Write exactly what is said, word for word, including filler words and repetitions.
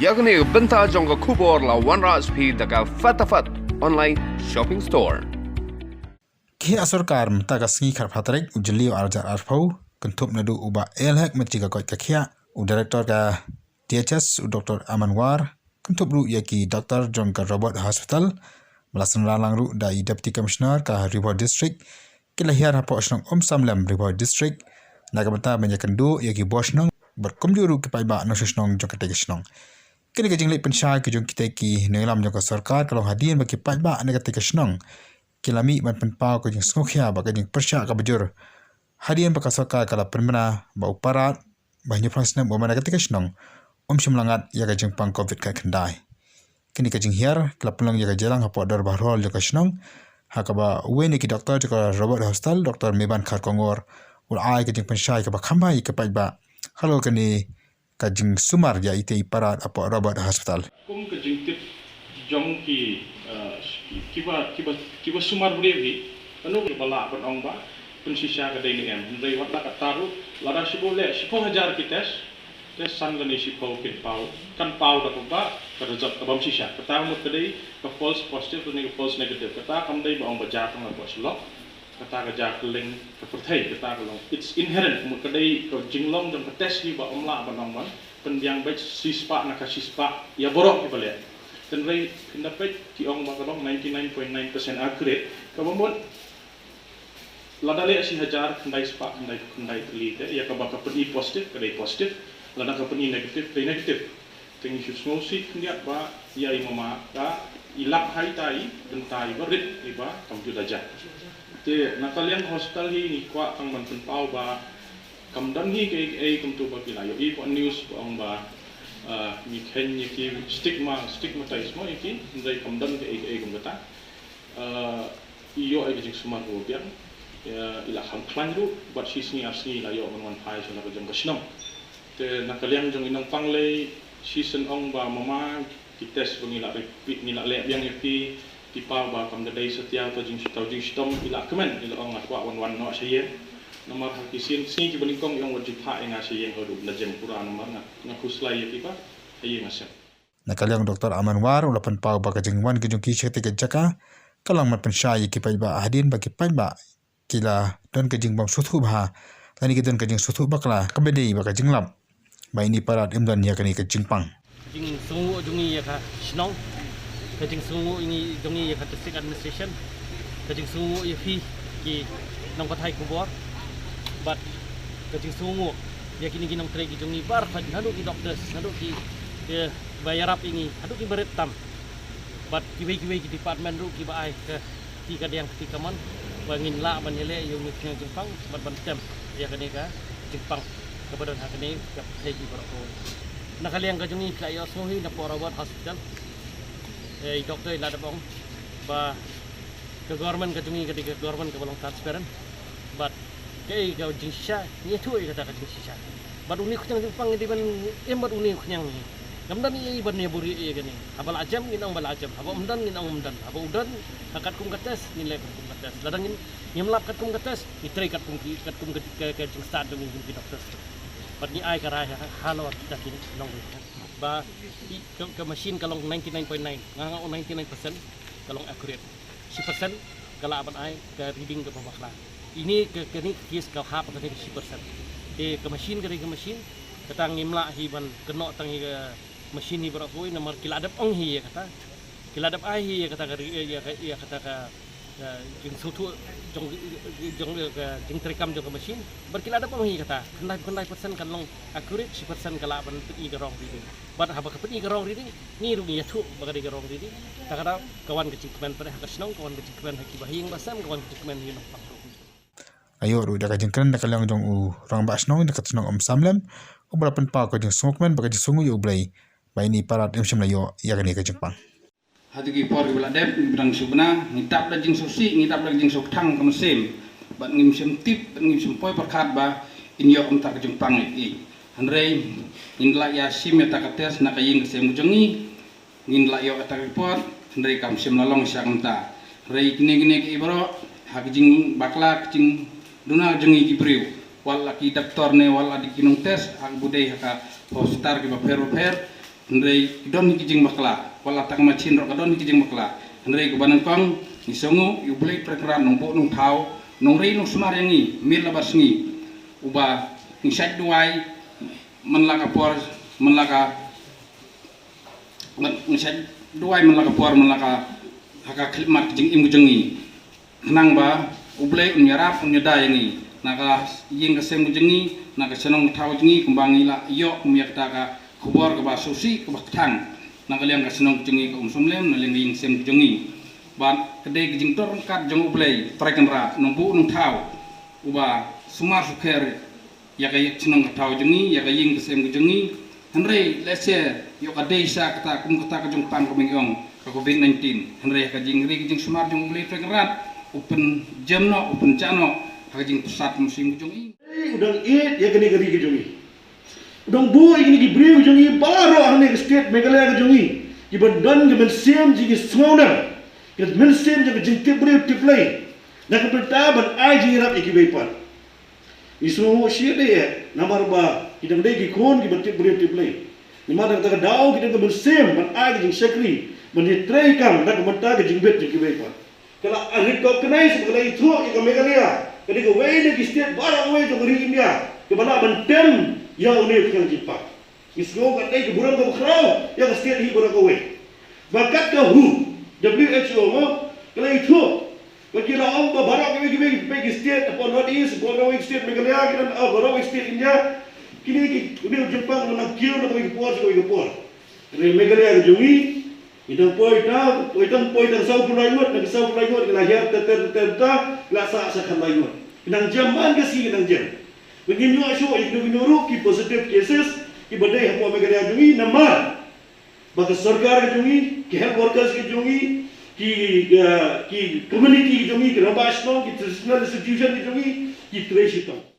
Ïa kane ka bynta jong ka khubor la wanrah sha phi da ka Fatafat Online Shopping Store. Ka sorkar mynta ka sngi khatphra tarik u Jylliew arhajar arphew kynthup naduh u Bah A L Hek mynta ka koit ka khiah, u Director ka D H S u Doctor Aman War, kynthup ruh ïa ki doktor jong ka Robert Hospital, ba la synran lang ruh da i Deputy Commissioner ka Ri Bhoi District, ki la hiar hapoh shnong Umsamlem, Ri Bhoi District, na ka bynta ban ïakynduh ïa ki bor shnong bad kumjuh ruh ki paidbah nongshong shnong jong katei ka shnong. Kane ka jingleit pynshai ka jong kitei ki nongïalam jong ka sorkar ka long hadien ba ki paidbah na katei ka shnong ki la mih ban pynpaw ka jingsngewkhia bad ka jingpyrshah kaba jur hadien ba ka sorkar ka la pynbna ba u parat ba hynñiewphew snem u man na katei ka shnong um shym la ngat ïa ka jingpang Covid khatkhyndai. Kane ka jinghiar ka la pynlong ïa ka jingïalang hapoh Dorbar Hall jong ka shnong, ha kaba uwei na ki doktor jong ka Robert Hospital, Doktor Meban Kharkongor, u la ai ka jingpynshai kaba kham bha ïa ki paidbah halor kane ka jingsumar ïa itei i parat hapoh Robert Hospital. Kum ka jingtip jong ki, eh, kiba, kiba, kiba sumar briew hi, kano kaba lah ban ong ba pynshisha ka dei ne em. Hynrei wat la katta ruh, lada shibun leh shiphew hajar ki test, te san lane shiphew kin paw, kan paw da kaba ka result ka bym shisha. Kata mut ka dei ka false positive lane ka false negative. Kata kam dei ba ong ba jia tang hapoh Shillong, kata ka jia kylleng ka pyrthei, kata ka long. It's inherent, mut ka dei ka jinglong jong ka test hi ba ym lah ban ong ban pynbiang beit shispah na ka shispah ïa baroh kiba leh. Hynrei phin da peit ki ong ba ka long ninety nine point nine percent accurate, kaba mut lada leh shi hajar, khyndai spah khyndai, khyndai tylli te ïa kaba ka pyni positive ka dei positive, lada ka pyni negative ka dei negative. Te ngi shu sngewsih khyndiat ba ïa i mama ka i lap ha ita i bynta iba rit iba kam ju da jia. Te na ka liang hospital hi ngi kwah tang ban pynpaw ba kam don hi kaei kaei kumto ba ki la ïohi hapoh news ba ong ba, ah, ngi kheiñ ïa ki stigma, stigmatize mo ïa ki, hynrei kam don kaei kaei kum kata. Ah, i ïoh ïa ka jingsumar kaba biang, ïa, i la kham khlaiñ ruh, bad shi sngi ar sngi i la ïoh ban wan phai sha la ka jong ka shnong. Te na ka liang jong i nongpang lei, shisien ong ba mama, ki test ba ngi la repeat, ngi la leh biang ïa phi, ki paw ba kam da dei satia, to jingshitom, jingshitom, i la kmen, i la ong nga kwah wan wan noh sha ïing. Namar ha ki sien sngi kiba nyngkong i ong wat ju phah ïa nga sha ïing haduh da jem pura namar nga, nga khuslai ïa ki ba ha ïing nga sem. Na ka liang u Doktor Aman War u la pynpaw ba ka jingwan ka jong ki sha katei ka jaka ka long ban pynshai ïa ki paidbah hadien ba ki paidbah ki la don ka jingbym sngewthuh bha lane ki don ka jingsngewthuh bakla kaba dei ba ka jinglap ba ini parat im don ïa kane ka jingpang. Ka jingsngewnguh jong ngi ïa ka shnong, ka jingsngewnguh jong ngi ïa ka district administration, ka jingsngewnguh ïa phi ki nongpathai khubor, bad ka jingsngewnguh ïa kine ki nongtrei ki jong ngi baroh, naduh ki doctors, naduh ki, ki ba ïarap ïa ngi, haduh ki barit tam. Bad kiwei kiwei ki department ruh kiba ai ka kti kadiang kti kamon ba ngin lah ban ïaleh ïa une u khñiang jingpang bad ban tem ïa kane ka jingpang kaba don ha kane ka pyrthei baroh kawei. Na ka liang ka jong ngi phi la ïohsngew hi napoh Robert Hospital, eh, i doktor i la dep ong ba ka government ka jong ngi ka dei ka government kaba long transparent. Bad kaei ka jingshisha, ngi ïathuh ïa kata ka jingshisha. Bad une u khñiang jingpang ngi dei ban im bad une u khñiang hi. Ngam don ei ei ban ïa buhrieh ïa kane. Haba la jem ngin ong ba la jem, haba ym don ngin ong ym don. Haba u don ha katkum ka test ngin leh katkum ka test. Lada ngin, ngim lap katkum ka test, ngi trei katkum ki, katkum ka, ka, ka jingstad jong ngi ki doctors. Bad ngi ai ka rai ha, halor kita ki nongri ba i, ka, ka machine ka long ninety nine point nine, nga nga ong ninety nine percent ka long accurate. Shi percent ka lah ban ai ka reading kaba bakla. Ine ka, kane ka case ka hap ha kane ka shi percent. Te ka machine ka dei ka machine, kata ngim lah hi ban kynnoh tang ïa ka machine hi baroh kawei namar ki la dep ong hi ïa kata. Ki la dep ai hi ïa kata ka re-, ïa ka, ïa kata ka, ka jingsngewthuh jong, jong, ka jingtreikam jong ka machine. Bad ki la dep ong hi ïa kata. Khyndai, khyndai percent kan long accurate, shi percent ka lah ban pyni ka wrong reading. Bad haba ka pyni ka wrong reading, ngi ruh ngi ïathuh ba ka dei ka wrong reading. Te kata ka wan ka jingkmen pyrshah ha ka shnong, ka wan ka jingkmen ha kiba ha ïing ba sem, ka wan ka jingkmen ha ki nongpang ruh. Ïa ruh da ka jingkren da ka liang jong u rangbah shnong da ka shnong Umsamlem, uba la pynpaw ka jingsngewkmen bad ka jingsngewnguh ïa U Blei ba ini parat im shym la ïoh ïa kane ka jingpang. Haduh ki por kiba la dep, ngi dang shu bna, ngi dap da jingsngewsih, ngi dap da jingsngewkthang ka mynsiem. Bad ngim shym tip, bad ngim shym poi pyrkhat ba in ïoh kumta ka jingpang ïa i. Hynrei ngin la ïa shim ïa kata ka test na ka ïing ka sem ka jong ngi. Ngin la ïoh kata ka report, hynrei kam shym la long sha kumta. Hynrei kine kine kiei baroh ha ka jingbakla ka jingduna ka jong ngi ki briew. Wat la ki doktor ne wat la ki nongtest ha ka ba dei ha ka hospital kiba pher ba pher. Hynrei don hi ki jingbakla, wat la tang ma chin ruh ka don hi ki jingbakla. Hynrei kaba nyngkong ngi sngew ïa U Blei Trai Kynrad Nongbuh Nongthaw, Nongri Nongsumar ïa ngi miet la barsngi, uba ngi shait duwai man la ka por, man la ka, man, ngi shait duwai man la ka por, man la ka, ha ka khyllipmat ka jingim ka jong ngi. Khnang ba U Blei un ïarap, un ïada ïa ngi na ka ïing ka sem ka jong ngi, na ka shnong ka thaw jong ngi, kumba ngi la ïoh kum ïa kata ka khubor kaba sngewsih kaba kthang na ka liang ka shnong ka jong ngi ka Umsumlem, na liang ka ïing sem ka jong ngi. Bad ka dei ka jingdon ryngkat jong U Blei Trai Kynrad Nongbuh Nongthaw, uba sumar sukher ïa ka shnong ka thaw jong ngi, ïa ka ïing ka sem ka jong ngi. Hynrei lehse ïoh ka dei sa kata, kum kata ka jingpang kaba ngi ong ka Covid nineteen. Hynrei ha ka jingri ka jingsumar jong U Blei Trai Kynrad, u pynjem noh, u pynjah noh ha ka jingpyrsad mynsiem ka jong ngi. Ei, u dang ïeit ïa kane ka ri ka jong ngi. U dang buh ïa kine ki briew ka jong ngi baroh hangne ka state Meghalaya ka jong ngi, kiban don ka mynsiem jong ka jingsngewdon, ka mynsiem jong ka jingtip briew tip Blei, na ka bynta ban ai jingïarap ïa kiwei pat. Ngi sngewnguh shibun eh, namar ba ki dang dei ki khun kiba tip briew tip Blei. Namar da kata ka daw ki don ka mynsiem ban ai ka jingshakri, ban ïatrei kam na ka bynta ka jingbit jong kiwei pat. Ka la recognize bad ka la ithuh ïa ka Meghalaya ka dei kawei na ki state baroh kawei jong ka ri India kaba lah ban tem ïa une u khñiang jingpang. Ngi sngew ka dei ka burom kaba khraw ïa ka state hi baroh kawei. Ba kat ka W H O, W H O mo, ka la ithuh. Ba ki la ong ba baroh kawei kawei ki state hapoh North East, baroh kawei state Meghalaya, ki dang, ah, baroh kawei state India, kine ki, une u jingpang u nang kiew na kawei ka por sha kawei ka por. Hynrei Meghalaya ka jong ngi, ngi dang poi tang, poi tang, poi tang saw phew lai ngut, na ka saw phew lai ngut ki la hiar ter ter ter ter, ki la sah sa khatlai ngut. Ki nang jem man ka sngi, ki nang jem. Ba ngim ïoh shuh ïa kino kino ruh ki positive cases kiba dei hapoh Meghalaya jong ngi, namar ba ka sorkar ka jong ngi, ki health workers ka jong ngi, ki, eh, ki community ka jong ngi, ki rangbah shnong, ki traditional institution ka jong ngi, ki trei shitom.